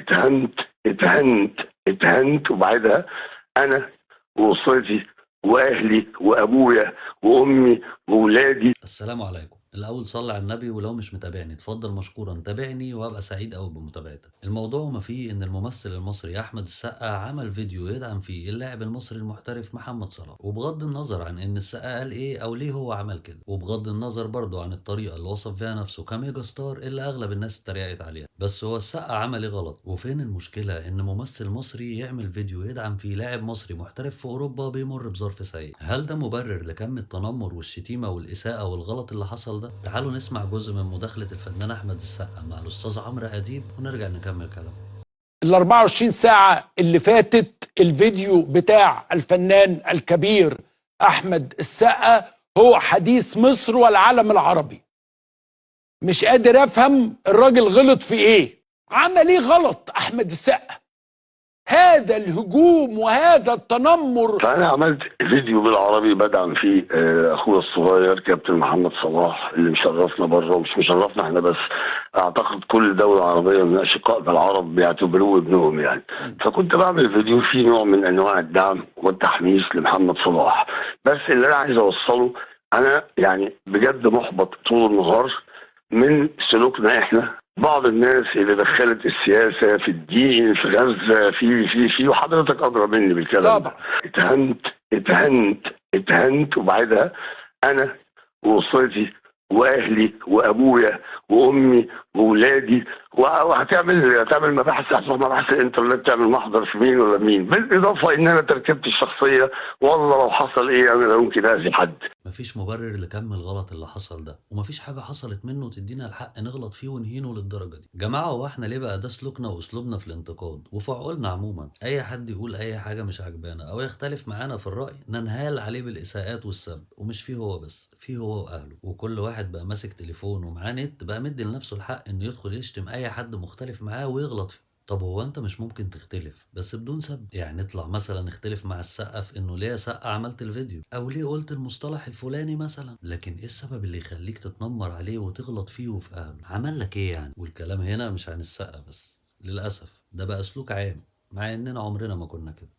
اتهنت اتهنت اتهنت، وبعدها انا واسرتي واهلي وابويا وامي واولادي. السلام عليكم. الأول صلي على النبي، ولو مش متابعني اتفضل مشكورا تابعني وأبقى سعيد أوي بمتابعتك. الموضوع ما فيه إن الممثل المصري أحمد السقا عمل فيديو يدعم فيه اللاعب المصري المحترف محمد صلاح، وبغض النظر عن إن السقا قال إيه أو ليه هو عمل كده، وبغض النظر برضه عن الطريقة اللي وصف فيها نفسه ك mega star اللي أغلب الناس اتريقت عليها، بس هو السقا عمل إيه غلط؟ وفين المشكلة إن ممثل مصري يعمل فيديو يدعم فيه لاعب مصري محترف في أوروبا بيمر بظرف سيء؟ هل ده مبرر لكم التنمر والشتيمة والإساءة والغلط اللي حصل ده؟ تعالوا نسمع جزء من مداخلة الفنان أحمد السقا مع الأستاذ عمرو أديب ونرجع نكمل كلامنا. ال 24 ساعة اللي فاتت الفيديو بتاع الفنان الكبير أحمد السقا هو حديث مصر والعالم العربي. مش قادر أفهم الراجل غلط في إيه؟ عمل إيه غلط أحمد السقا؟ هذا الهجوم وهذا التنمر. فأنا عملت فيديو بالعربي بدعم فيه أخويا الصغير كابتن محمد صلاح اللي مشرفنا بره، ومش مشرفنا احنا بس، أعتقد كل دولة عربية من أشقائنا العرب بيعتبروه ابنهم يعني. فكنت بعمل فيديو فيه نوع من أنواع الدعم والتحميس لمحمد صلاح. بس اللي أنا عايز أوصله، أنا يعني بجد محبط طول النهار من سلوكنا احنا، بعض الناس اللي دخلت السياسة في الدين في غزة في في في وحضرتك أدرى مني بالكلام ده. اتهنت اتهنت اتهنت، وبعدها أنا وأسرتي وأهلي وأبويا وأمي وأولادي، وهتعمل مباحث، هتروح مباحث الإنترنت تعمل محضر في مين ولا مين، بالإضافة إن أنا تركيبتي الشخصية والله لو حصل إيه أنا لا يمكن أذي حد. مفيش مبرر لكم الغلط اللي حصل ده، ومفيش حاجة حصلت منه تدينا الحق نغلط فيه ونهينه للدرجة دي. جماعة هو احنا ليه بقى ده سلوكنا واسلوبنا في الانتقاد وفي عقولنا عموما؟ اي حد يقول اي حاجة مش عجبانا او يختلف معانا في الرأي ننهال عليه بالإساءات والسب، ومش فيه هو بس، فيه هو واهله. وكل واحد بقى ماسك تليفون ومعاه نت بقى مدي لنفسه الحق انه يدخل يشتم اي حد مختلف معاه ويغلط فيه. طب هو انت مش ممكن تختلف بس بدون سب؟ يعني اطلع مثلا اختلف مع السقا في انه ليه يا سقا عملت الفيديو، او ليه قلت المصطلح الفلاني مثلا، لكن ايه السبب اللي يخليك تتنمر عليه وتغلط فيه وفي اهله؟ عمل لك ايه يعني؟ والكلام هنا مش عن السقا بس، للاسف ده بقى سلوك عام، مع اننا عمرنا ما كنا كده.